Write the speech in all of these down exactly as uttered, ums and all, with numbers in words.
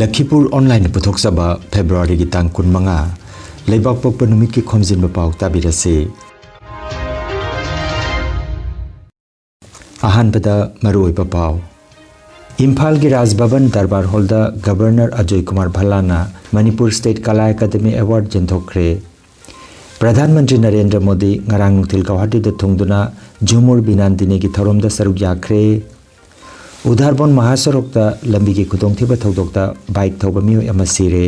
ꯂꯈꯤꯄꯨꯔ ꯑꯣꯟꯂꯥꯏꯟꯅ ꯄꯨꯊꯣꯛꯆꯕ ꯐꯦꯕ꯭ꯔꯨꯋꯥꯔꯤꯒꯤ ꯇꯥꯡ ꯀꯨꯟꯃꯉꯥ, ꯂꯩꯕꯥꯛꯄꯣꯛꯄ ꯅꯨꯃꯤꯠꯀꯤ ꯈꯣꯝꯖꯤꯟꯕ ꯄꯥꯎ ꯇꯥꯕꯤꯔꯁꯤ꯫ ꯑꯍꯥꯟꯕꯗ ꯃꯔꯨꯑꯣꯏꯕ ꯄꯥꯎ꯫ ꯏꯝꯐꯥꯜꯒꯤ ꯔꯥꯖ ꯚꯕꯟ ꯗꯔꯕꯥꯔ ꯍꯣꯜꯗ ꯒꯕꯔꯅꯔ ꯑꯖꯣꯏ ꯀꯨꯃꯥꯔ ꯚꯜꯂꯥꯅ ꯃꯅꯤꯄꯨꯔ ꯁ꯭ꯇꯦꯠ ꯀꯂꯥ ꯑꯦꯀꯥꯗꯃꯤ ꯑꯦꯋꯥꯔꯗ ꯌꯦꯟꯊꯣꯛꯈ꯭ꯔꯦ꯫ ꯄ꯭ꯔꯙꯥꯟ ꯃꯟꯇ꯭ꯔꯤ ꯅꯔꯦꯟꯗ꯭ꯔ ꯃꯣꯗꯤ ꯉꯔꯥꯡ ꯅꯨꯡꯊꯤꯜ ꯒꯧꯍꯥꯇꯤꯗ ꯊꯨꯡꯗꯨꯅ ꯖꯨꯃꯨꯔ ꯕꯤꯅꯥꯟꯗꯤꯅꯤꯒꯤ ꯊꯧꯔꯝꯗ ꯁꯔꯨꯛ ꯌꯥꯈ꯭ꯔꯦ꯫ ꯎꯗꯥꯔꯕꯣꯟ ꯃꯍꯥꯁꯣꯔꯣꯛꯇ ꯂꯝꯕꯤꯒꯤ ꯈꯨꯗꯣꯡꯊꯤꯕ ꯊꯧꯗꯣꯛꯇ ꯕꯥꯏꯛ ꯊꯧꯕ ꯃꯤꯑꯣꯏ ꯑꯃ ꯁꯤꯔꯦ꯫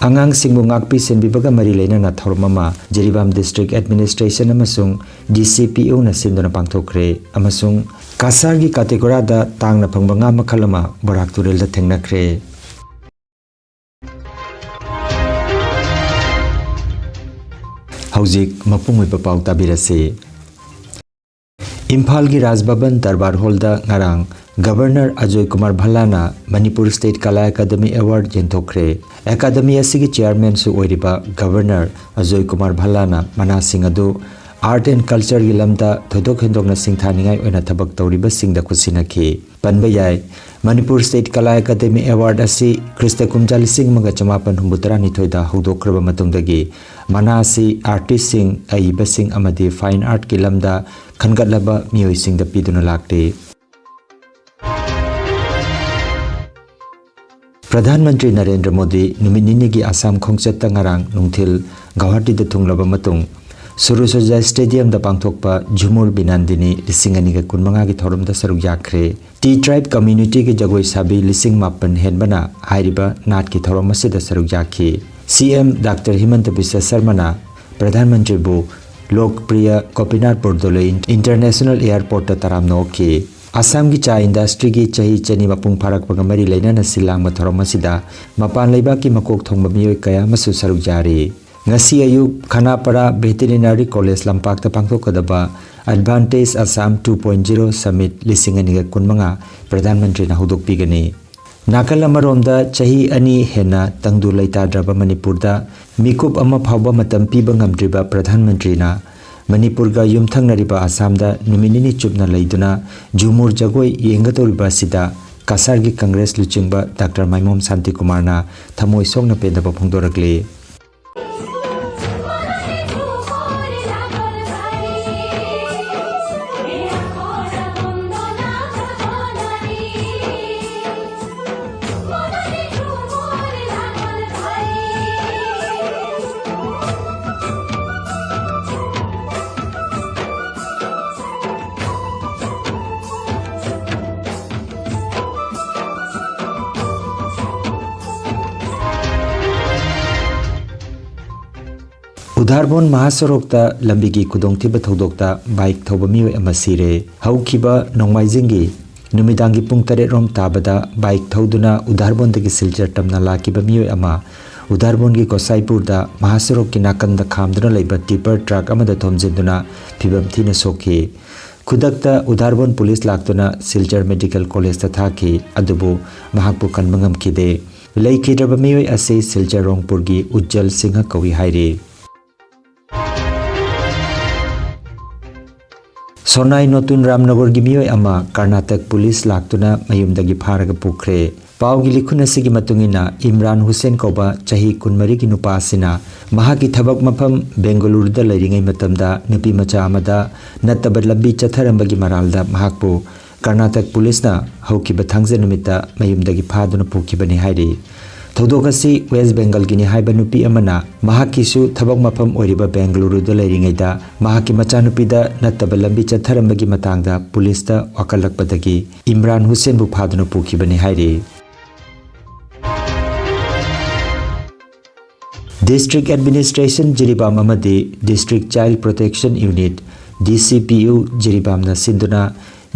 ꯑꯉꯥꯡꯁꯤꯡꯕꯨ ꯉꯥꯛꯄꯤ ꯁꯦꯟꯕꯤꯕꯒ ꯃꯔꯤ ꯂꯩꯅꯅ ꯊꯧꯔꯝ ꯑꯃ ꯖꯤꯔꯤꯕꯥꯝ ꯗꯤꯁꯇ꯭ꯔꯤꯛ ꯑꯦꯗꯃꯤꯅꯤꯁꯇ꯭ꯔꯦꯁꯟ ꯑꯃꯁꯨꯡ ꯗꯤ ꯁꯤ ꯄꯤ ꯌꯨꯅ ꯁꯤꯟꯗꯨꯅ ꯄꯥꯡꯊꯣꯛꯈ꯭ꯔꯦ ꯑꯃꯁꯨꯡ ꯀꯁꯥꯔꯒꯤ ꯀꯥꯇꯦꯒꯣꯔꯥꯗ ꯇꯥꯡꯅ ꯐꯪꯕ ꯉꯥ ꯃꯈꯜ ꯑꯃ ꯕꯣꯔꯥꯛ ꯇꯨꯔꯦꯜꯗ ꯊꯦꯡꯅꯈ꯭ꯔꯦ꯫ ꯍꯧꯖꯤꯛ ꯃꯄꯨꯡ ꯑꯣꯏꯕ ꯄꯥꯎ ꯇꯥꯕꯤꯔꯁꯤ꯫ ꯏꯝꯐꯥꯜꯒꯤ ꯔꯥꯖ ꯚꯕꯟ ꯗꯔꯕꯥꯔ ꯍꯣꯜꯗ ꯉꯔꯥꯡ ꯒꯕꯔꯅꯔ ꯑꯖꯣꯏ ꯀꯨꯃꯥꯔ ꯚꯜꯂꯥꯅ ꯃꯅꯤꯄꯨꯔ ꯁ꯭ꯇꯦꯠ ꯀꯂꯥ ꯑꯦꯀꯥꯗꯃꯤ ꯑꯦꯋꯥꯔꯗ ꯌꯦꯟꯊꯣꯛꯈ꯭ꯔꯦ꯫ ꯑꯦꯀꯥꯗꯃꯤ ꯑꯁꯤꯒꯤ ꯆꯤꯌꯥꯔꯃꯦꯟꯁꯨ ꯑꯣꯏꯔꯤꯕ ꯒꯕꯔꯅꯔ ꯑꯖꯣꯏ ꯀꯨꯃꯥꯔ ꯚꯜꯂꯥꯅ ꯃꯅꯥꯁꯤꯡ ꯑꯗꯨ ꯑꯥꯔꯠ ꯑꯦꯟ ꯀꯜꯆꯔꯒꯤ ꯂꯝꯗ ꯊꯣꯏꯗꯣꯛ ꯍꯦꯟꯗꯣꯛꯅ ꯁꯤꯡꯊꯥꯅꯤꯡꯉꯥꯏ ꯑꯣꯏꯅ ꯊꯕꯛ ꯇꯧꯔꯤꯕꯁꯤꯡꯗ ꯈꯨꯠꯁꯤꯟꯅꯈꯤ꯫ ꯄꯟꯕ ꯌꯥꯏ, ꯃꯅꯤꯄꯨꯔ ꯁ꯭ꯇꯦꯠ ꯀꯂꯥ ꯑꯦꯀꯥꯗꯃꯤ ꯑꯦꯋꯥꯔꯗ ꯑꯁꯤ ꯈ꯭ꯔꯤꯁꯇ ꯀꯨꯝꯖꯥ ꯂꯤꯁꯤꯡ ꯑꯃꯒ ꯆꯃꯥꯄꯟ ꯍꯨꯝꯐꯨꯇꯔꯥꯅꯤꯊꯣꯏꯗ ꯍꯧꯗꯣꯛꯈ꯭ꯔꯕ ꯃꯇꯨꯡꯗꯒꯤ ꯃꯅꯥ ꯑꯁꯤ ꯑꯥꯔꯇꯤꯁꯁꯤꯡ, ꯑꯏꯕꯁꯤꯡ ꯑꯃꯗꯤ ꯐꯥꯏꯟ ꯑꯥꯔꯠꯀꯤ ꯂꯝꯗ ꯈꯟꯒꯠꯂꯕ ꯃꯤꯑꯣꯏꯁꯤꯡꯗ ꯄꯤꯗꯨꯅ ꯂꯥꯛꯂꯤ꯫ ꯄ꯭ꯔꯙꯥꯟ ꯃꯟꯇ꯭ꯔꯤ ꯅꯔꯦꯟꯗ꯭ꯔ ꯃꯣꯗꯤ ꯅꯨꯃꯤꯠ ꯅꯤꯅꯤꯒꯤ ꯑꯁꯥꯝ ꯈꯣꯡꯆꯠꯇ ꯉꯔꯥꯡ ꯅꯨꯡꯊꯤꯜ ꯒꯧꯍꯥꯇꯤꯗ ꯊꯨꯡꯂꯕ ꯃꯇꯨꯡ ꯁꯨꯔꯨꯁꯣꯖꯥ ꯁ꯭ꯇꯦꯗꯤꯌꯝꯗ ꯄꯥꯡꯊꯣꯛꯄ ꯖꯨꯃꯨꯔ ꯕꯤꯅꯥꯟꯗꯤꯅꯤ ꯂꯤꯁꯤꯡ ꯑꯅꯤꯒ ꯀꯨꯟꯃꯉꯥꯒꯤ ꯊꯧꯔꯝꯗ ꯁꯔꯨꯛ ꯌꯥꯈ꯭ꯔꯦ꯫ ꯇꯤ ꯇ꯭ꯔꯥꯏꯕ ꯀꯝꯃ꯭ꯌꯨꯅꯤꯇꯤꯒꯤ ꯖꯒꯣꯏ ꯁꯥꯕꯤ ꯂꯤꯁꯤꯡ ꯃꯥꯄꯟ ꯍꯦꯟꯕꯅ ꯍꯥꯏꯔꯤꯕ ꯅꯥꯠꯀꯤ ꯊꯧꯔꯝ ꯑꯁꯤꯗ ꯁꯔꯨꯛ ꯌꯥꯈꯤ꯫ ꯁꯤ ꯑꯦꯝ ꯗꯥꯛꯇꯔ ꯍꯤꯃꯟꯇ ꯕꯤꯁ꯭ꯋ ꯁꯔꯃꯅ ꯄ꯭ꯔꯙꯥꯟ ꯃꯟꯇ꯭ꯔꯤꯕꯨ ꯂꯣꯛꯄ꯭ꯔꯤꯌ ꯒꯣꯄꯤꯅꯥꯊ ꯕꯣꯔꯗꯣꯂꯦ ꯏꯟ-, ꯏꯟꯇꯔꯅꯦꯁꯅꯦꯜ ꯑꯦꯌꯔꯄꯣꯔꯠꯇ ꯇꯔꯥꯝꯅ ꯑꯣꯛꯈꯤ꯫ ꯑꯁꯥꯝꯒꯤ ꯆꯥ ꯏꯟꯗꯁꯇ꯭ꯔꯤꯒꯤ ꯆꯍꯤ ꯆꯅꯤ ꯃꯄꯨꯡ ꯐꯥꯔꯛꯄꯒ ꯃꯔꯤ ꯂꯩꯅꯅ ꯁꯤꯜ ꯂꯥꯡꯕ ꯊꯧꯔꯝ ꯑꯁꯤꯗ ꯃꯄꯥꯟ ꯂꯩꯕꯥꯛꯀꯤ ꯃꯀꯣꯛ ꯊꯣꯡꯕ ꯃꯤꯑꯣꯏ ꯀꯌꯥ ꯑꯃꯁꯨ ꯁꯔꯨꯛ ꯌꯥꯔꯤ꯫ ꯉꯁꯤ ꯑꯌꯨꯛ ꯈꯅꯥꯄꯥꯔꯥ ꯚꯦꯇꯦꯔꯤꯅꯔꯤ ꯀꯣꯂꯦꯖ ꯂꯝꯄꯥꯛꯇ ꯄꯥꯡꯊꯣꯛꯀꯗꯕ advantage Assam two point zero submit ꯂꯤꯁꯤꯡ ꯑꯅꯤꯒ ꯀꯨꯟꯃꯉꯥ ꯄ꯭ꯔꯙꯥꯟ ꯃꯟꯇ꯭ꯔꯤꯅ ꯍꯧꯗꯣꯛꯄꯤꯒꯅꯤ꯫ ꯅꯥꯀꯜ ꯑꯃꯔꯣꯝꯗ, ꯆꯍꯤ ꯑꯅꯤ ꯍꯦꯟꯅ ꯇꯪꯗꯨ ꯂꯩꯇꯥꯗ꯭ꯔꯕ ꯃꯅꯤꯄꯨꯔꯗ ꯃꯤꯀꯨꯞ ꯑꯃ ꯐꯥꯎꯕ ꯃꯇꯝ ꯄꯤꯕ ꯉꯝꯗ꯭ꯔꯤꯕ ꯄ꯭ꯔꯙꯥꯟ ꯃꯟꯇ꯭ꯔꯤꯅ ꯃꯅꯤꯄꯨꯔꯒ ꯌꯨꯝꯊꯪꯅꯔꯤꯕ ꯑꯁꯥꯝꯗ ꯅꯨꯃꯤꯠ ꯅꯤꯅꯤ ꯆꯨꯞꯅ ꯂꯩꯗꯨꯅ ꯖꯨꯃꯨꯔ ꯖꯒꯣꯏ ꯌꯦꯡꯒꯗꯧꯔꯤꯕ ꯑꯁꯤꯗ ꯀꯁꯥꯔꯒꯤ ꯀꯪꯒ꯭ꯔꯦꯁ ꯂꯨꯆꯤꯡꯕ ꯗꯥꯛꯇꯔ ꯃꯥꯏꯃꯣꯝ ꯁꯥꯟꯇꯤꯀꯨꯃꯥꯔꯅ ꯊꯃꯣꯏ ꯁꯣꯛꯅ ꯄꯦꯟꯗꯕ ꯐꯣꯡꯗꯣꯔꯛꯂꯤ꯫ ꯎꯙꯥꯔꯕꯣꯟ ꯃꯍꯥꯁꯣꯔꯣꯛꯇ ꯂꯝꯕꯤꯒꯤ ꯈꯨꯗꯣꯡꯊꯤꯕ ꯊꯧꯗꯣꯛꯇ ꯕꯥꯏꯛ ꯊꯧꯕ ꯃꯤꯑꯣꯏ ꯑꯃ ꯁꯤꯔꯦ꯫ ꯍꯧꯈꯤꯕ ꯅꯣꯡꯃꯥꯏꯖꯤꯡꯒꯤ ꯅꯨꯃꯤꯗꯥꯡꯒꯤ ꯄꯨꯡ ꯇꯔꯦꯠ ꯔꯣꯝ ꯇꯥꯕꯗ ꯕꯥꯏꯛ ꯊꯧꯗꯨꯅ ꯎꯙꯥꯔꯕꯣꯟꯗꯒꯤ ꯁꯤꯜꯆꯔ ꯇꯝꯅ ꯂꯥꯛꯈꯤꯕ ꯃꯤꯑꯣꯏ ꯑꯃ ꯎꯙꯥꯔꯕꯣꯟꯒꯤ ꯒꯣꯁꯥꯏꯄꯨꯔꯗ ꯃꯍꯥꯁꯣꯔꯣꯛꯀꯤ ꯅꯥꯀꯟꯗ ꯈꯥꯝꯗꯨꯅ ꯂꯩꯕ ꯇꯤꯄꯔ ꯇ꯭ꯔꯛ ꯑꯃꯗ ꯊꯣꯝꯖꯤꯟꯗꯨꯅ ꯐꯤꯕꯝ ꯊꯤꯅ ꯁꯣꯛꯈꯤ꯫ ꯈꯨꯗꯛꯇ ꯎꯙꯥꯔꯕꯣꯟ ꯄꯨꯂꯤꯁ ꯂꯥꯛꯇꯨꯅ ꯁꯤꯜꯆꯔ ꯃꯦꯗꯤꯀꯦꯜ ꯀꯣꯂꯦꯖꯇ ꯊꯥꯈꯤ, ꯑꯗꯨꯕꯨ ꯃꯍꯥꯛꯄꯨ ꯀꯟꯕ ꯉꯝꯈꯤꯗꯦ꯫ ꯂꯩꯈꯤꯗ꯭ꯔꯕ ꯃꯤꯑꯣꯏ ꯑꯁꯤ ꯁꯤꯜꯆꯔ ꯔꯣꯡꯄꯨꯔꯒꯤ ꯎꯖ꯭ꯖꯜ ꯁꯤꯡꯍ ꯀꯧꯏ ꯍꯥꯏꯔꯤ꯫ ꯁꯣꯅꯥꯏ ꯅꯣꯇꯨꯟ ꯔꯥꯝꯅꯒꯔꯒꯤ ꯃꯤꯑꯣꯏ ꯑꯃ ꯀꯔꯅꯥꯇꯛ ꯄꯨꯂꯤꯁ ꯂꯥꯛꯇꯨꯅ ꯃꯌꯨꯝꯗꯒꯤ ꯐꯥꯔꯒ ꯄꯨꯈ꯭ꯔꯦ꯫ ꯄꯥꯎꯒꯤ ꯂꯤꯈꯨꯟ ꯑꯁꯤꯒꯤ ꯃꯇꯨꯡ ꯏꯟꯅ, ꯏꯝꯔꯥꯟ ꯍꯨꯁꯦꯟ ꯀꯧꯕ ꯆꯍꯤ ꯀꯨꯟꯃꯔꯤꯒꯤ ꯅꯨꯄꯥ ꯑꯁꯤꯅ ꯃꯍꯥꯛꯀꯤ ꯊꯕꯛ ꯃꯐꯝ ꯕꯦꯡꯒꯂꯨꯔꯨꯗ ꯂꯩꯔꯤꯉꯩ ꯃꯇꯝꯗ ꯅꯨꯄꯤ ꯃꯆꯥ ꯑꯃꯗ ꯅꯠꯇꯕ ꯂꯝꯕꯤ ꯆꯠꯊꯔꯝꯕꯒꯤ ꯃꯔꯥꯜꯗ ꯃꯍꯥꯛꯄꯨ ꯀꯔꯅꯥꯇꯛ ꯄꯨꯂꯤꯁꯅ ꯍꯧꯈꯤꯕ ꯊꯥꯡꯖ ꯅꯨꯃꯤꯠꯇ ꯃꯌꯨꯝꯗꯒꯤ ꯐꯥꯗꯨꯅ ꯄꯨꯈꯤꯕꯅꯤ ꯍꯥꯏꯔꯤ꯫ ꯊꯧꯗꯣꯛ ꯑꯁꯤ ꯋꯦꯁ ꯕꯦꯡꯒꯜꯒꯤꯅꯤ ꯍꯥꯏꯕ ꯅꯨꯄꯤ ꯑꯃꯅ ꯃꯍꯥꯛꯀꯤꯁꯨ ꯊꯕꯛ ꯃꯐꯝ ꯑꯣꯏꯔꯤꯕ ꯕꯦꯡꯒꯂꯨꯔꯨꯗ ꯂꯩꯔꯤꯉꯩꯗ ꯃꯍꯥꯛꯀꯤ ꯃꯆꯥꯅꯨꯄꯤꯗ ꯅꯠꯇꯕ ꯂꯝꯕꯤ ꯆꯠꯊꯔꯝꯕꯒꯤ ꯃꯇꯥꯡꯗ ꯄꯨꯂꯤꯁꯇ ꯋꯥꯀꯠꯂꯛꯄꯗꯒꯤ ꯏꯝꯔꯥꯟ ꯍꯨꯁꯦꯟꯕꯨ ꯐꯥꯗꯨꯅ ꯄꯨꯈꯤꯕꯅꯤ ꯍꯥꯏꯔꯤ꯫ District Administration ꯖꯤꯔꯤꯕꯥꯝ ꯑꯃꯗꯤ District Child Protection Unit, D C P U, ꯖꯤꯔꯤꯕꯥꯝꯅ ꯁꯤꯟꯗꯨꯅ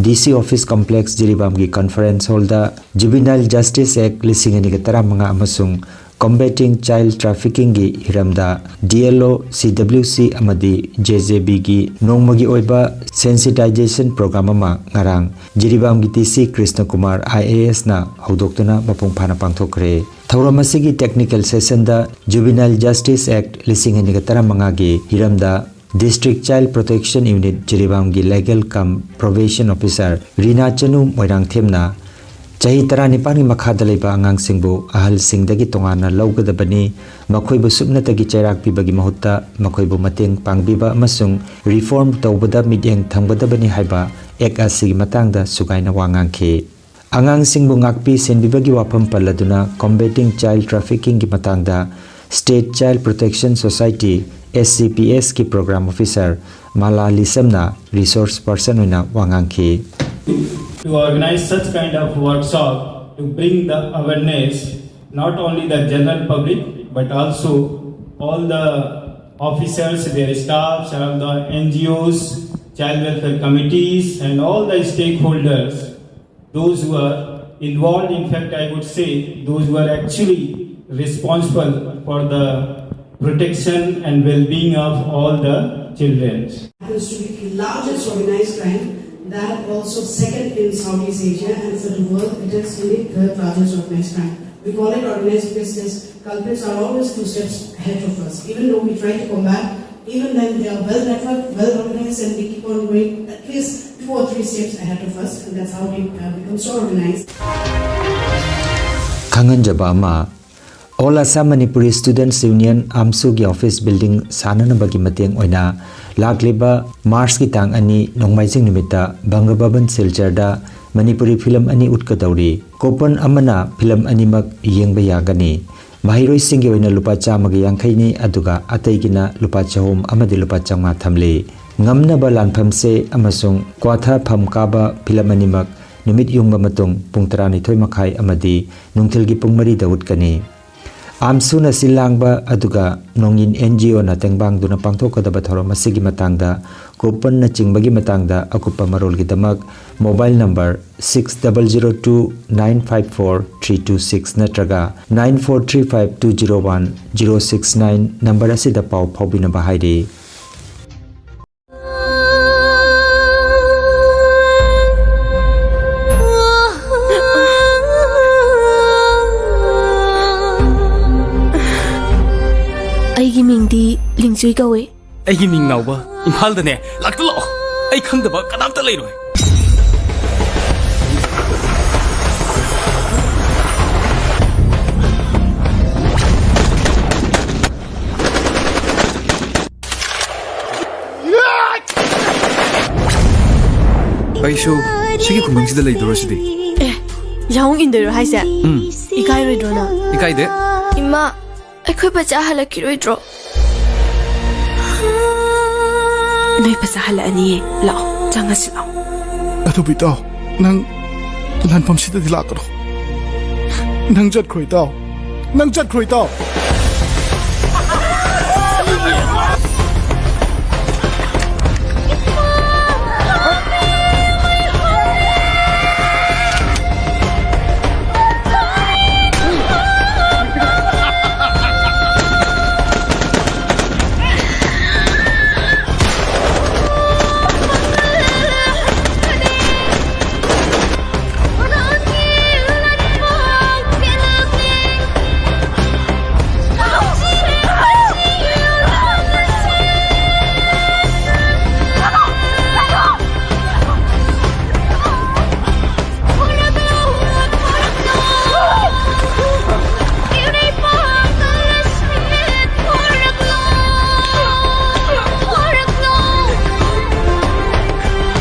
D C Office Complex ꯖꯤꯔꯤꯕꯥꯝꯒꯤ conference hall ꯗ Juvenile Justice Act ꯂꯤꯁꯤꯡ ꯑꯅꯤꯒ ꯇꯔꯥꯃꯉꯥ ꯑꯃꯁꯨꯡ Combating Child Trafficking ꯒꯤ ꯍꯤꯔꯝꯗ D L O, C W C ꯑꯃꯗꯤ J J B ꯒꯤ ꯅꯣꯡꯃꯒꯤ ꯑꯣꯏꯕ sensitization program ꯑꯃ ꯉꯔꯥꯡ ꯖꯤꯔꯤꯕꯥꯝꯒꯤ D C Krishna Kumar I A S ꯅ ꯍꯧꯗꯣꯛꯇꯨꯅ ꯃꯄꯨꯡ ꯐꯥꯅ ꯄꯥꯡꯊꯣꯛꯈ꯭ꯔꯦ꯫ ꯊꯧꯔꯝ ꯑꯁꯤꯒꯤ technical session ꯗ Juvenile Justice Act ꯂꯤꯁꯤꯡ ꯑꯅꯤꯒ ꯇꯔꯥꯃꯉꯥꯒꯤ ꯍꯤꯔꯝꯗ District Child Protection Unit ꯖꯤꯔꯤꯕꯥꯝꯒꯤ Legal cum Probation Officer ꯔꯤꯅꯥ ꯆꯅꯨ ꯃꯣꯏꯔꯥꯡꯊꯦꯝꯅ ꯆꯍꯤ ꯇꯔꯥꯅꯤꯄꯥꯟꯒꯤ ꯃꯈꯥꯗ ꯂꯩꯕ ꯑꯉꯥꯡꯁꯤꯡꯕꯨ ꯑꯍꯜꯁꯤꯡꯗꯒꯤ ꯇꯣꯉꯥꯟꯅ ꯂꯧꯒꯗꯕꯅꯤ꯫ ꯃꯈꯣꯏꯕꯨ ꯁꯨꯞꯅꯇꯒꯤ ꯆꯩꯔꯥꯛ ꯄꯤꯕꯒꯤ ꯃꯍꯨꯠꯇ ꯃꯈꯣꯏꯕꯨ ꯃꯇꯦꯡ ꯄꯥꯡꯕꯤꯕ ꯑꯃꯁꯨꯡ reform ꯇꯧꯕꯗ ꯃꯤꯠꯌꯦꯡ ꯊꯝꯒꯗꯕꯅꯤ ꯍꯥꯏꯕ Act ꯑꯁꯤꯒꯤ ꯃꯇꯥꯡꯗ ꯁꯨꯒꯥꯏꯅ ꯋꯥ ꯉꯥꯡꯈꯤ꯫ ꯑꯉꯥꯡꯁꯤꯡꯕꯨ ꯉꯥꯛꯄꯤ ꯁꯦꯟꯕꯤꯕꯒꯤ ꯋꯥꯐꯝ ꯄꯜꯂꯗꯨꯅ Combating Child Traffickingꯒꯤ ꯃꯇꯥꯡꯗ State Child Protection Society, S C P S ꯀꯤ Program Officer malai ꯂꯤꯁꯝꯅ resource person ꯑꯣꯏꯅ ꯋꯥ ꯉꯥꯡꯈꯤ꯫ To organize such kind of workshop to bring the awareness, not only the general public, but also all the officers, their staffs, all the N G Os, child welfare committees, and all the stakeholders, those who are involved. In fact, I would say those who are actually responsible for the protection and well-being of all the children. Happens to be the largest organized crime, that also second in Southeast Asia, and for the world, it is indeed the third largest organized crime. We call it organized because these culprits are always two steps ahead of us. Even though we try to combat, even then they are well networked, well organized, and they keep on going at least two or three steps ahead of us, and that's how they uh, become so organized. ꯈꯪꯍꯟꯖꯕ ꯑꯃ, All Assam Manipuri Students Union, AMSUꯒꯤ office building ꯁꯥꯅꯅꯕꯒꯤ ꯃꯇꯦꯡ ꯑꯣꯏꯅ ꯂꯥꯛꯂꯤꯕ Marchꯀꯤ ꯇꯥꯡ ꯑꯅꯤ ꯅꯣꯡꯃꯥꯏꯖꯤꯡ ꯅꯨꯃꯤꯠꯇ ꯕꯪꯒ ꯚꯕꯟ ꯁꯤꯜꯆꯔꯗ Manipuri film ꯑꯅꯤ ꯎꯠꯀꯗꯧꯔꯤ꯫ Coupon ꯑꯃꯅ film ꯑꯅꯤꯃꯛ ꯌꯦꯡꯕ ꯌꯥꯒꯅꯤ꯫ ꯃꯍꯩꯔꯣꯏꯁꯤꯡꯒꯤ ꯑꯣꯏꯅ ꯂꯨꯄꯥ ꯆꯥꯝꯃꯒ ꯌꯥꯡꯈꯩꯅꯤ, ꯑꯗꯨꯒ ꯑꯇꯩꯒꯤꯅ ꯂꯨꯄꯥ ꯆꯍꯨꯝ ꯑꯃꯗꯤ ꯂꯨꯄꯥ ꯆꯥꯝꯃꯉꯥ ꯊꯝꯂꯤ꯫ ꯉꯝꯅꯕ ꯂꯥꯟꯐꯝꯁꯦ ꯑꯃꯁꯨꯡ ꯀ꯭ꯋꯥꯊꯥ ꯐꯝ ꯀꯥꯕ film ꯑꯅꯤꯃꯛ ꯅꯨꯃꯤꯠ ꯌꯨꯡꯕ ꯃꯇꯨꯡ ꯄꯨꯡ ꯇꯔꯥꯅꯤꯊꯣꯏ ꯃꯈꯥꯏ ꯑꯃꯗꯤ ꯅꯨꯡꯊꯤꯜꯒꯤ ꯄꯨꯡ ꯃꯔꯤꯗ ꯎꯠꯀꯅꯤ꯫ AMSUꯅ ꯁꯤꯜ ꯂꯥꯡꯕ ꯑꯗꯨꯒ ꯅꯣꯡꯏꯟ N G Oꯅ ꯇꯦꯡꯕꯥꯡꯗꯨꯅ ꯄꯥꯡꯊꯣꯛꯀꯗꯕ ꯊꯧꯔꯝ ꯑꯁꯤꯒꯤ ꯃꯇꯥꯡꯗ, coupon ꯅꯆꯤꯡꯕꯒꯤ ꯃꯇꯥꯡꯗ ꯑꯀꯨꯞꯄ ꯃꯔꯣꯜꯒꯤꯗꯃꯛ mobile number six double zero two nine five four three two six ꯅꯠꯇ꯭ꯔꯒ nine four three five two zero one zero six nine number ꯑꯁꯤꯗ ꯄꯥꯎ ꯐꯥꯎꯕꯤꯅꯕ ꯍꯥꯏꯔꯤ꯫ ꯑꯩꯒꯤ ꯃꯤꯡꯗꯤ ꯂꯤꯡꯆꯨꯏ ꯀꯧꯏ꯫ ꯑꯩꯒꯤ ꯃꯤꯡ ꯅꯥꯎꯕ꯫ ꯏꯝꯐꯥꯜꯗꯅꯦ, ꯂꯥꯛꯇ ꯂꯥꯛꯑꯣ꯫ ꯑꯩ ꯈꯪꯗꯕ ꯀꯅꯥꯝꯇ ꯂꯩꯔꯣꯏ꯫ ꯑꯩꯁꯨ ꯁꯤꯒꯤ ꯈꯨꯡꯒꯪꯁꯤꯗ ꯂꯩꯗꯣꯔꯁꯤꯗꯤ꯫ ꯑꯦ, ꯌꯥꯍꯣꯡ ꯏꯟꯗꯣꯏꯔꯣ ꯍꯥꯏꯁꯦ? ꯎꯝ꯫ ꯏꯀꯥꯏꯔꯣꯏꯗ꯭ꯔꯣ ꯅꯪ? ꯏꯀꯥꯏꯗꯦ꯫ ꯏꯃꯥ, ꯑꯩꯈꯣꯏ ꯃꯆꯥ ꯍꯜꯂꯛꯈꯤꯔꯣꯏꯗ꯭ꯔꯣ? ꯅꯣꯏ ꯃꯆꯥ ꯍꯜꯂꯛꯑꯅꯤꯌꯦ꯫ ꯂꯥꯛꯑꯣ, ꯆꯪꯉꯁꯤ ꯂꯥꯛꯑꯣ꯫ ꯑꯗꯨꯕꯨ ꯏꯇꯥꯎ, ꯅꯪ ꯂꯥꯟꯐꯝꯁꯤꯗꯗꯤ ꯂꯥꯛꯀꯅꯨ꯫ ꯅꯪ ꯆꯠꯈ꯭ꯔꯣ ꯏꯇꯥꯎ꯫ ꯅꯪ ꯆꯠꯈ꯭ꯔꯣ ꯏꯇꯥꯎ꯫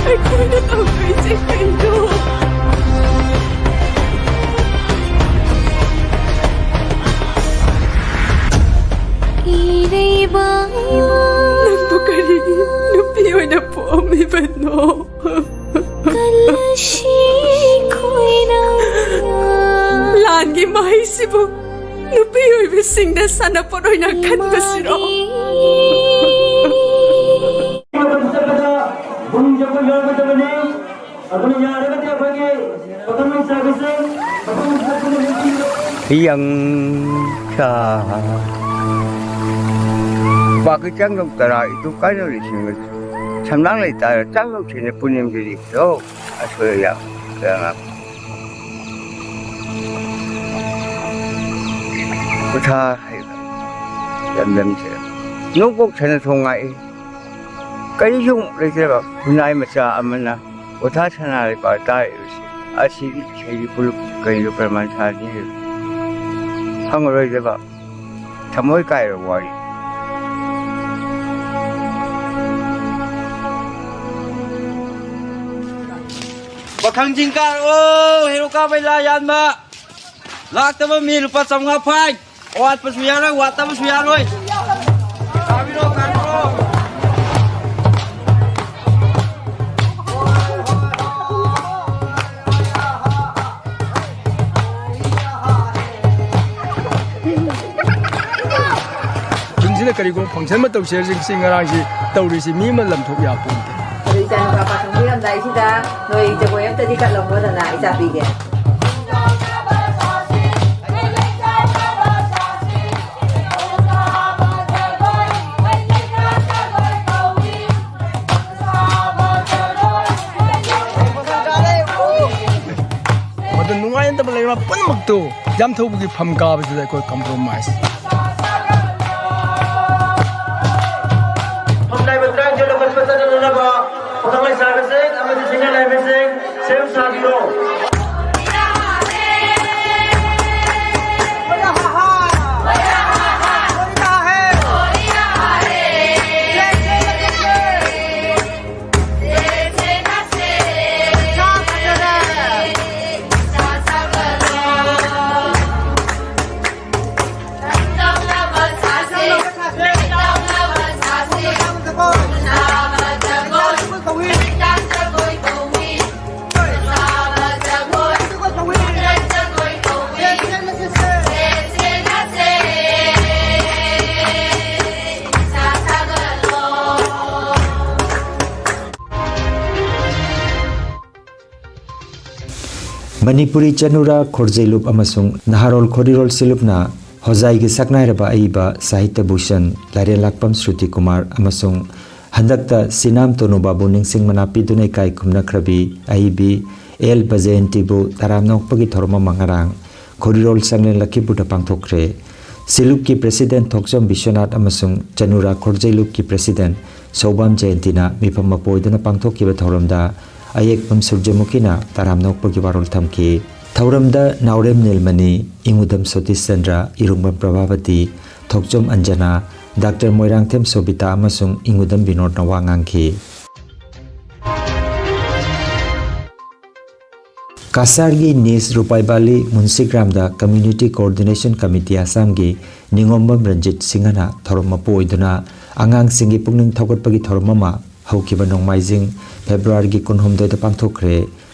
ꯑꯩꯈꯣꯏꯅ ꯇꯧꯗꯣꯏꯁꯦ ꯀꯩꯅꯣ? ꯅꯪꯕꯨ ꯀꯔꯤꯒꯤ ꯅꯨꯄꯤ ꯑꯣꯏꯅ ꯄꯣꯛꯑꯝꯃꯤꯕꯅꯣ? ꯂꯥꯟꯒꯤ ꯃꯍꯩꯁꯤꯕꯨ ꯅꯨꯄꯤ ꯑꯣꯏꯕꯁꯤꯡꯅ ꯁꯥꯟꯅꯄꯣꯠ ꯑꯣꯏꯅ ꯈꯟꯕꯁꯤꯔꯣ? ꯆꯠꯄꯗ ꯄꯨꯛꯅꯤꯡ ꯆꯪꯕ ꯌꯥꯎꯔꯒꯗꯕꯅꯤ꯫ ꯑꯗꯨꯅ ꯌꯥꯔꯒꯗꯤ ꯑꯩꯈꯣꯏꯒꯤ ꯄꯥꯈꯪ ꯂꯩꯁꯥꯕꯤꯁꯤꯡ ꯃꯐꯝ ꯆꯠꯄꯗ ꯅꯨꯄꯤ ꯌꯪꯁꯥ ꯄꯥꯀꯤ ꯆꯪꯗꯧ ꯇꯔꯥ ꯏꯇꯨ ꯀꯥꯏꯅ ꯂꯩꯁꯤꯡ ꯁꯝꯂꯥꯡ ꯂꯩꯇꯥꯔ ꯆꯪꯗꯧ ꯊꯤꯅ ꯄꯨꯅꯤꯡꯗ꯭ꯔꯤꯗꯣ ꯑꯁꯣꯏ ꯌꯥꯝ ꯀꯌꯥ ꯄꯣꯊꯥ ꯍꯩꯕ ꯂꯝꯗꯝꯁꯤꯗ ꯅꯣꯡꯄꯣꯛ ꯁꯅꯥ ꯊꯣꯡ ꯉꯥꯛꯏ꯫ ꯀꯔꯤꯁꯨ ꯂꯩꯇ꯭ꯔꯕ ꯈꯨꯟꯅꯥꯏ ꯃꯆꯥ ꯑꯃꯅ ꯄꯣꯊꯥ ꯁꯅꯥ ꯂꯩꯕꯥꯛ ꯇꯥꯔꯛꯏꯕꯁꯤ ꯑꯁꯤꯒꯤ ꯏꯁꯩꯒꯤ ꯐꯨꯂꯨꯞ ꯀꯔꯤꯒ ꯄ꯭ꯔꯃꯥꯟ ꯁꯥꯅꯤ? ꯐꯪꯉꯔꯣꯏꯗꯕ ꯊꯃꯣꯏ ꯀꯥꯏꯕ ꯋꯥꯔꯤ꯫ ꯄꯥꯈꯪꯁꯤꯡ ꯀꯥꯔꯛꯑꯣ, ꯍꯦꯔꯣ ꯀꯥꯕꯩ ꯂꯥ ꯌꯥꯟꯕ꯫ ꯂꯥꯛꯇꯕ ꯃꯤ ꯂꯨꯄꯥ ꯆꯥꯝꯃꯉꯥ fine꯫ ꯋꯥꯠꯄꯁꯨ ꯌꯥꯔꯣꯏ, ꯋꯥꯠꯇꯕꯁꯨ ꯌꯥꯔꯣꯏ꯫ ꯀꯥꯕꯤꯔꯣ, ꯀꯥꯕꯤꯔꯣ꯫ ꯌꯨꯝꯁꯤꯗ ꯀꯔꯤꯒꯨꯝꯕ function ꯑꯃ ꯇꯧꯁꯦ ꯍꯥꯏꯔꯁꯨ ꯉꯁꯤ ꯉꯔꯥꯡꯁꯤ ꯇꯧꯔꯤꯁꯤ ꯃꯤ ꯑꯃ ꯂꯝꯊꯣꯛ ꯌꯥꯄꯣꯟꯇꯦ꯫ ꯑꯗꯨ ꯏꯆꯥꯅꯨꯄꯥ ꯄꯥꯈꯪ ꯄꯤꯔꯝꯗꯥꯏꯁꯤꯗ ꯅꯣꯏ ꯖꯒꯣꯏ ꯑꯝꯇꯗꯤ ꯀꯠꯂꯝꯃꯣꯗꯅ ꯏꯆꯥ ꯄꯤꯒꯦ꯫ ꯃꯗꯨ ꯅꯨꯡꯉꯥꯏꯅꯗꯕ ꯂꯩꯕ ꯄꯨꯝꯅꯃꯛꯇꯨ ꯌꯥꯝꯊꯧꯕꯒꯤ ꯐꯝ ꯀꯥꯕꯁꯤꯗ ꯑꯩꯈꯣꯏ compromise꯫ ꯐꯝ ꯅꯥꯏꯕ ꯇꯔꯥꯅꯤꯊꯣꯏ ꯂꯧꯈꯠꯄ ꯆꯠꯅꯅꯕ ꯄꯥꯈꯪ ꯂꯩꯁꯥꯕꯤꯁꯤꯡ ꯑꯃꯗꯤ senior ꯂꯥꯏꯕꯤꯁꯤꯡ ꯁꯦꯝ ꯁꯥꯕꯤꯔꯣ꯫ ꯃꯅꯤꯄꯨꯔꯤ ꯆꯅꯨꯔꯥ ꯈꯣꯔꯖꯩꯂꯨꯞ ꯑꯃꯁꯨꯡ ꯅꯍꯥꯔꯣꯜ ꯈꯣꯔꯤꯔꯣꯜ ꯁꯤꯂꯨꯞꯅ ꯍꯣꯖꯥꯏꯒꯤ ꯁꯛꯅꯥꯏꯔꯕ ꯑꯏꯕ ꯁꯥꯍꯤꯇ꯭ꯌ ꯚꯨꯁꯟ ꯂꯥꯏꯔꯦꯟꯂꯥꯛꯄꯝ ꯁ꯭ꯔꯨꯇꯤ ꯀꯨꯃꯥꯔ ꯑꯃꯁꯨꯡ ꯍꯟꯗꯛꯇ ꯁꯤꯅꯥꯝ ꯇꯣꯅꯨ ꯕꯥꯕꯨ ꯅꯤꯡꯁꯤꯡ ꯃꯅꯥ ꯄꯤꯗꯨꯅ ꯏꯀꯥꯏ ꯈꯨꯝꯅꯈ꯭ꯔꯕꯤ ꯑꯏꯕꯤ ꯑꯦꯜ ꯕꯖꯌꯟꯇꯤꯕꯨ ꯇꯔꯥꯝꯅ ꯑꯣꯛꯄꯒꯤ ꯊꯧꯔꯝ ꯑꯃ ꯉꯔꯥꯡ ꯈꯣꯔꯤꯔꯣꯜ ꯆꯥꯡꯂꯦꯟ ꯂꯛꯈꯤꯄꯨꯔꯗ ꯄꯥꯡꯊꯣꯛꯈ꯭ꯔꯦ꯫ ꯁꯤꯂꯨꯞꯀꯤ president ꯊꯣꯛꯆꯣꯝ ꯕꯤꯁ꯭ꯋꯅꯥꯊ ꯑꯃꯁꯨꯡ ꯆꯅꯨꯔꯥ ꯈꯣꯔꯖꯩꯂꯨꯞꯀꯤ president ꯁꯧꯕꯥꯝ ꯖꯌꯟꯇꯤꯅ ꯃꯤꯐꯝ ꯃꯄꯨ ꯑꯣꯏꯗꯨꯅ ꯄꯥꯡꯊꯣꯛꯈꯤꯕ ꯊꯧꯔꯝꯗ ꯑꯌꯦꯛꯄꯝ ꯁꯨꯔꯖꯃꯨꯈꯤꯅ ꯇꯔꯥꯝꯅ ꯑꯣꯛꯄꯒꯤ ꯋꯥꯔꯣꯜ ꯊꯝꯈꯤ꯫ ꯊꯧꯔꯝꯗ ꯅꯥꯎꯔꯦꯝ ꯅꯤꯜꯃꯅꯤ, ꯏꯉꯨꯗꯝ ꯁꯣꯇꯤꯁ ꯆꯟꯗ꯭ꯔ, ꯏꯔꯨꯡꯕꯝ ꯄ꯭ꯔꯚꯥꯕꯇꯤ, ꯊꯣꯛꯆꯣꯝ ꯑꯟꯖꯅꯥ, ꯗꯥꯛꯇꯔ ꯃꯣꯏꯔꯥꯡꯊꯦꯝ ꯁꯣꯕꯤꯇꯥ ꯑꯃꯁꯨꯡ ꯏꯉꯨꯗꯝ ꯕꯤꯅꯣꯗꯅ ꯋꯥ ꯉꯥꯡꯈꯤ꯫ ꯀꯁꯥꯔꯒꯤ ꯅꯤꯁ ꯔꯨꯄꯥꯏꯕꯥꯂꯤ ꯃꯨꯟꯁꯤꯒ꯭ꯔꯥꯝꯗ ꯀꯝꯃ꯭ꯌꯨꯅꯤꯇꯤ ꯀꯣꯑꯣꯔꯗꯤꯅꯦꯁꯟ ꯀꯃꯤꯇꯤ ꯑꯁꯥꯝꯒꯤ ꯅꯤꯉꯣꯝꯕꯝ ꯔꯟꯖꯤꯠ ꯁꯤꯡꯍꯅ ꯊꯧꯔꯝ ꯃꯄꯨ ꯑꯣꯏꯗꯨꯅ ꯑꯉꯥꯡꯁꯤꯡꯒꯤ ꯄꯨꯛꯅꯤꯡ ꯊꯧꯒꯠꯄꯒꯤ ꯊꯧꯔꯝ ꯑꯃ ꯍꯧꯈꯤꯕ ꯅꯣꯡꯃꯥꯏꯖꯤꯡ ꯐꯦꯕ꯭ꯔꯨꯋꯥꯔꯤꯒꯤ ꯀꯨꯟꯍꯨꯝꯗꯣꯏꯗ ꯄꯥꯡꯊꯣꯛꯈ꯭ꯔꯦ꯫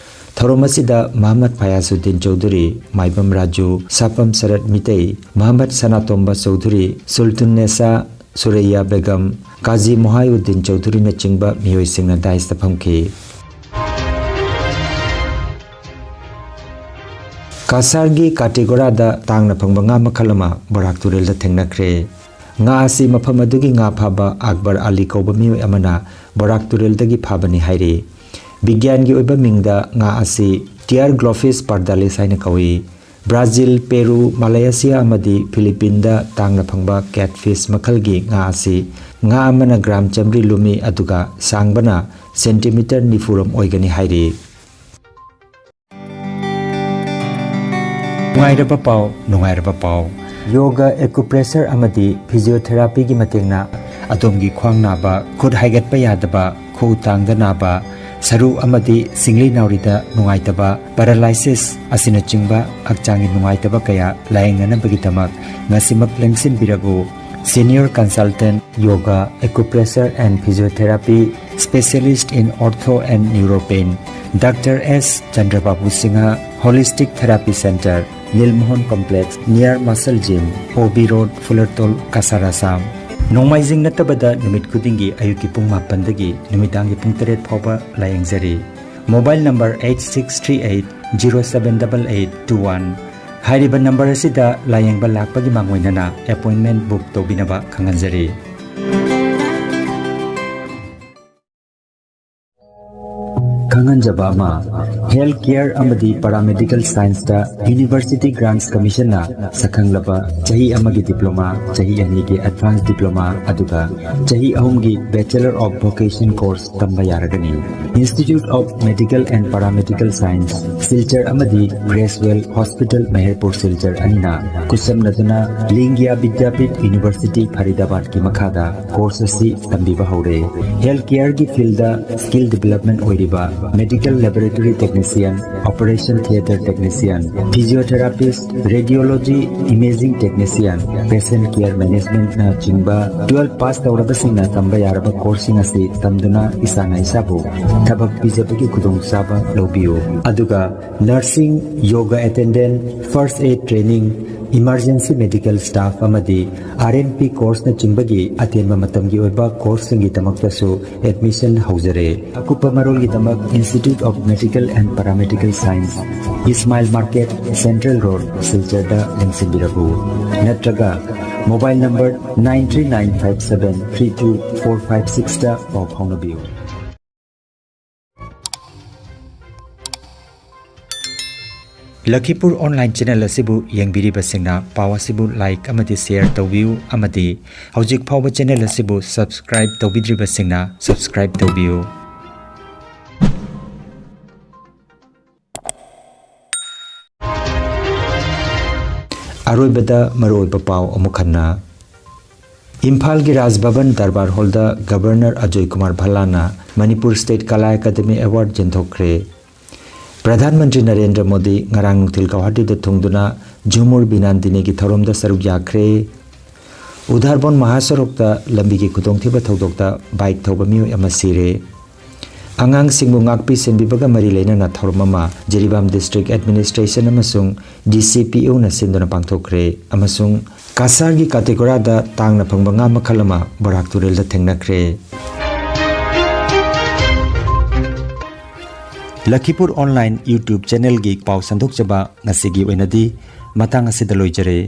ꯊꯧꯔꯝ ꯑꯁꯤꯗ ꯃꯍꯃꯗ ꯐꯌꯥꯖꯨꯗꯗꯤꯟ ꯆꯧꯙꯨꯔꯤ, ꯃꯥꯏꯕꯝ ꯔꯥꯖꯨ, ꯁꯥꯄꯝ ꯁꯔꯠ ꯃꯤꯇꯩ, ꯃꯍꯃꯗ ꯁꯅꯥꯇꯣꯝꯕ ꯆꯧꯙꯨꯔꯤ, ꯁꯨꯜꯇꯨꯟꯅꯦꯁꯥ ꯁꯨꯔꯩꯌꯥ ꯕꯦꯒꯝ, ꯀꯥꯖꯤ ꯃꯣꯍꯥꯏꯎꯗꯗꯤꯟ ꯆꯧꯙꯨꯔꯤꯅꯆꯤꯡꯕ ꯃꯤꯑꯣꯏꯁꯤꯡꯅ ꯗꯥꯏꯁꯇ ꯐꯝꯈꯤ꯫ ꯀꯁꯥꯔꯒꯤ ꯀꯥꯇꯤꯒꯣꯔꯥꯗ ꯇꯥꯡꯅ ꯐꯪꯕ ꯉꯥ ꯃꯈꯜ ꯑꯃ ꯕꯣꯔꯥꯛ ꯇꯨꯔꯦꯜꯗ ꯊꯦꯡꯅꯈ꯭ꯔꯦ꯫ ꯉꯥ ꯑꯁꯤ ꯃꯐꯝ ꯑꯗꯨꯒꯤ ꯉꯥ ꯐꯥꯕ ꯑꯛꯕꯔ ꯑꯂꯤ ꯀꯧꯕ ꯃꯤꯑꯣꯏ ꯑꯃꯅ ꯕꯣꯔꯥꯛ ꯇꯨꯔꯦꯜꯗꯒꯤ ꯐꯥꯕꯅꯤ ꯍꯥꯏꯔꯤ꯫ ꯕꯤꯒ꯭ꯌꯥꯟꯒꯤ ꯑꯣꯏꯕ ꯃꯤꯡꯗ ꯉꯥ ꯑꯁꯤ ꯇꯤꯌꯔ ꯒ꯭ꯂꯣꯐꯤꯁ ꯄꯥꯔꯗꯥꯂꯤꯁ ꯍꯥꯏꯅ ꯀꯧꯏ꯫ ꯕ꯭ꯔꯥꯖꯤꯜ, ꯄꯦꯔꯨ, ꯃꯂꯥꯌꯥꯁꯤꯌꯥ ꯑꯃꯗꯤ ꯐꯤꯂꯤꯄꯤꯟꯗ ꯇꯥꯡꯅ ꯐꯪꯕ ꯀꯦꯠꯐꯤꯁ ꯃꯈꯜꯒꯤ ꯉꯥ ꯑꯁꯤ ꯉꯥ ꯑꯃꯅ ꯒ꯭ꯔꯥꯝ ꯆꯥꯃꯔꯤ ꯂꯨꯝꯃꯤ, ꯑꯗꯨꯒ ꯁꯥꯡꯕꯅ ꯁꯦꯟꯇꯤꯃꯤꯇꯔ ꯅꯤꯐꯨ ꯔꯣꯝ ꯑꯣꯏꯒꯅꯤ ꯍꯥꯏꯔꯤ꯫ ꯅꯨꯡꯉꯥꯏꯔꯕ ꯄꯥꯎ, ꯅꯨꯡꯉꯥꯏꯔꯕ ꯄꯥꯎ꯫ ꯌꯣꯒ, ꯑꯦꯀꯨꯄ꯭ꯔꯦꯁꯔ ꯑꯃꯗꯤ ꯐꯤꯖꯤꯑꯣꯊꯦꯔꯥꯄꯤꯒꯤ ꯃꯇꯦꯡꯅ ꯑꯗꯣꯝꯒꯤ ꯈ꯭ꯋꯥꯡ ꯅꯥꯕ, ꯈꯨꯠ ꯍꯥꯏꯒꯠꯄ ꯌꯥꯗꯕ, ꯈꯨꯎ ꯇꯥꯡꯗ ꯅꯥꯕ, ꯁꯔꯨ ꯑꯃꯗꯤ ꯁꯤꯡꯂꯤ ꯅꯥꯎꯔꯤꯗ ꯅꯨꯡꯉꯥꯏꯇꯕ, ꯄꯦꯔꯥꯂꯥꯏꯁꯤꯁ ꯑꯁꯤꯅꯆꯤꯡꯕ ꯍꯛꯆꯥꯡꯒꯤ ꯅꯨꯡꯉꯥꯏꯇꯕ ꯀꯌꯥ ꯂꯥꯌꯦꯡꯅꯅꯕꯒꯤꯗꯃꯛ ꯉꯁꯤꯃꯛ ꯂꯦꯡꯁꯤꯟꯕꯤꯔꯕꯨ꯫ Senior Consultant Yoga, Acupressure and Physiotherapy, Specialist in Ortho and Neuro Pain, Doctor S ꯆꯟꯗ꯭ꯔꯕꯥꯕꯨ Singh, Holistic Therapy Center, ꯅꯤꯜꯃꯣꯍꯟ Complex, near Muscle Gym, O B Road, ꯐꯨꯂꯔꯇꯣꯜ, Cachar, Assam. ꯅꯣꯡꯃꯥꯏꯖꯤꯡ ꯅꯠꯇꯕꯗ ꯅꯨꯃꯤꯠ ꯈꯨꯗꯤꯡꯒꯤ ꯑꯌꯨꯛꯀꯤ ꯄꯨꯡ ꯃꯥꯄꯟꯗꯒꯤ ꯅꯨꯃꯤꯗꯥꯡꯒꯤ ꯄꯨꯡ ꯇꯔꯦꯠ ꯐꯥꯎꯕ ꯂꯥꯌꯦꯡꯖꯔꯤ꯫ Mobile number eight six three eight zero seven double eight two one꯫ ꯍꯥꯏꯔꯤꯕ ꯅꯝꯕꯔ ꯑꯁꯤꯗ ꯂꯥꯌꯦꯡꯕ ꯂꯥꯛꯄꯒꯤ ꯃꯥꯡꯑꯣꯏꯅꯅ ꯑꯦꯄꯣꯏꯟꯃꯦꯟ ꯕꯨꯛ ꯇꯧꯕꯤꯅꯕ ꯈꯪꯍꯟꯖꯔꯤ꯫ ꯈꯪꯍꯟꯖꯕ ꯑꯃ, ꯍꯦꯜꯊ ꯀꯦꯌꯔ ꯑꯃꯗꯤ ꯄꯦꯔꯥꯃꯦꯗꯤꯀꯦꯜ ꯁꯥꯏꯟꯁꯇ ꯌꯨꯅꯤꯚꯔꯁꯤꯇꯤ ꯒ꯭ꯔꯥꯟꯠꯁ ꯀꯃꯤꯁꯟꯅ ꯁꯛꯈꯪꯂꯕ ꯆꯍꯤ ꯑꯃꯒꯤ ꯗꯤꯄ꯭ꯂꯣꯃꯥ, ꯆꯍꯤ ꯑꯅꯤꯒꯤ ꯑꯦꯗꯚꯥꯟꯁ ꯗꯤꯄ꯭ꯂꯣꯃꯥ, ꯑꯗꯨꯒ ꯆꯍꯤ ꯑꯍꯨꯝꯒꯤ ꯕꯦꯆꯂꯔ ꯑꯣꯐ ꯚꯣꯀꯦꯁꯟ ꯀꯣꯔꯁ ꯇꯝꯕ ꯌꯥꯔꯒꯅꯤ꯫ Institute of Medical and Paramedical Science, Silchar ꯑꯃꯗꯤ ꯒ꯭ꯔꯦꯁꯋꯦꯜ ꯍꯣꯁꯄꯤꯇꯥꯜ ꯃꯍꯦꯔꯄꯨꯔ ꯁꯤꯜꯆꯔ ꯑꯅꯤꯅ ꯈꯨꯠꯁꯝꯅꯗꯨꯅ ꯂꯤꯡꯒ꯭ꯌꯥ ꯕꯤꯗ꯭ꯌꯥꯄꯤꯊ ꯌꯨꯅꯤꯚꯔꯁꯤꯇꯤ ꯐꯔꯤꯗꯥꯕꯥꯗꯀꯤ ꯃꯈꯥꯗ ꯀꯣꯔꯁ ꯑꯁꯤ ꯇꯝꯕꯤꯕ ꯍꯧꯔꯦ꯫ ꯍꯦꯜꯊ ꯀꯦꯌꯔꯒꯤ ꯐꯤꯜꯗ ꯁ꯭ꯀꯤꯜ ꯗꯤꯚꯦꯂꯞꯃꯦꯟ ꯑꯣꯏꯔꯤꯕ medical laboratory technology Technician, Operation Theatre Technician, Physiotherapist, Radiology, Imaging Technician, Patient Care Managementꯅ ꯆꯤꯡꯕ twelve pass ꯇꯧꯔꯕꯁꯤꯡꯅ ꯇꯝꯕ ꯌꯥꯔꯕ courseꯁꯤꯡ ꯑꯁꯤ ꯇꯝꯗꯨꯅ ꯏꯁꯥꯅ ꯏꯁꯥꯕꯨ ꯊꯕꯛ ꯄꯤꯖꯕꯒꯤ ꯈꯨꯗꯣꯡꯆꯥꯕ ꯂꯧꯕꯤꯌꯨ꯫ ꯑꯗꯨꯒ nursing, yoga attendant, first aid training, emergency medical staff ꯑꯃꯗꯤ R M P courseꯅꯆꯤꯡꯕꯒꯤ ꯑꯇꯦꯟꯕ ꯃꯇꯝꯒꯤ ꯑꯣꯏꯕ courseꯁꯤꯡꯒꯤꯗꯃꯛꯇꯁꯨ admission ꯍꯧꯖꯔꯦ꯫ ꯑꯀꯨꯞꯄ ꯃꯔꯣꯜꯒꯤꯗꯃꯛ Institute of Medical and Paramedical Science, Ismail Market, Central Road, ꯁꯤꯜꯆꯔꯗ ꯂꯦꯡꯁꯤꯟꯕꯤꯔꯛꯎ꯫ ꯅꯠꯇ꯭ꯔꯒ mobile number nine three nine five seven three two four five sixꯇ ꯄꯥꯎ ꯐꯥꯎꯅꯕꯤꯌꯨ꯫ ꯂꯈꯤꯄꯨꯔ online channel ꯑꯁꯤꯕꯨ ꯌꯦꯡꯕꯤꯔꯤꯕꯁꯤꯡꯅ ꯄꯥꯎ ꯑꯁꯤꯕꯨ like ꯑꯃꯗꯤ share ꯇꯧꯕꯤꯌꯨ ꯑꯃꯗꯤ ꯍꯧꯖꯤꯛ ꯐꯥꯎꯕ channel ꯑꯁꯤꯕꯨ subscribe ꯇꯧꯕꯤꯗ꯭ꯔꯤꯕꯁꯤꯡꯅ subscribe ꯇꯧꯕꯤꯌꯨ꯫ ꯑꯔꯣꯏꯕꯗ ꯃꯔꯨꯑꯣꯏꯕ ꯄꯥꯎ ꯑꯃꯨꯛ ꯍꯟꯅ꯫ ꯏꯝꯐꯥꯜꯒꯤ ꯔꯥꯖ ꯚꯕꯟ ꯗꯔꯕꯥꯔ ꯍꯣꯜꯗ ꯒꯕꯔꯅꯔ ꯑꯖꯣꯏ ꯀꯨꯃꯥꯔ ꯚꯜꯂꯥꯅ Manipur State Kala Academy Award ꯌꯦꯟꯊꯣꯛꯈ꯭ꯔꯦ꯫ ꯄ꯭ꯔꯙꯥꯟ ꯃꯟꯇ꯭ꯔꯤ ꯅꯔꯦꯟꯗ꯭ꯔ ꯃꯣꯗꯤ ꯉꯔꯥꯡ ꯅꯨꯡꯊꯤꯜ ꯒꯧꯍꯥꯇꯤꯗ ꯊꯨꯡꯗꯨꯅ ꯖꯨꯃꯨꯔ ꯕꯤꯅꯥꯟꯗꯤꯅꯤꯒꯤ ꯊꯧꯔꯝꯗ ꯁꯔꯨꯛ ꯌꯥꯈ꯭ꯔꯦ꯫ ꯎꯙꯥꯔꯕꯣꯟ ꯃꯍꯥꯁꯔꯣꯛꯇ ꯂꯝꯕꯤꯒꯤ ꯈꯨꯗꯣꯡꯊꯤꯕ ꯊꯧꯗꯣꯛꯇ bike ꯊꯧꯕ ꯃꯤꯑꯣꯏ ꯑꯃ ꯁꯤꯔꯦ꯫ ꯑꯉꯥꯡꯁꯤꯡꯕꯨ ꯉꯥꯛꯄꯤ ꯁꯦꯟꯕꯤꯕꯒ ꯃꯔꯤ ꯂꯩꯅꯅ ꯊꯧꯔꯝ ꯑꯃ ꯖꯤꯔꯤꯕꯥꯝ District Administration ꯑꯃꯁꯨꯡ D C P Oꯅ ꯁꯤꯟꯗꯨꯅ ꯄꯥꯡꯊꯣꯛꯈ꯭ꯔꯦ ꯑꯃꯁꯨꯡ ꯀꯁꯥꯔꯒꯤ ꯀꯥꯇꯦꯒꯣꯔꯥꯗ ꯇꯥꯡꯅ ꯐꯪꯕ ꯉꯥ ꯃꯈꯜ ꯑꯃ ꯕꯣꯔꯥꯛ ꯇꯨꯔꯦꯜꯗ ꯊꯦꯡꯅꯈ꯭ꯔꯦ꯫ ꯂꯈꯤꯄꯨꯔ online YouTube channelꯒꯤ ꯄꯥꯎ ꯁꯟꯗꯣꯛꯆꯕ ꯉꯁꯤꯒꯤ ꯑꯣꯏꯅꯗꯤ ꯃꯇꯥꯡ ꯑꯁꯤꯗ ꯂꯣꯏꯖꯔꯦ꯫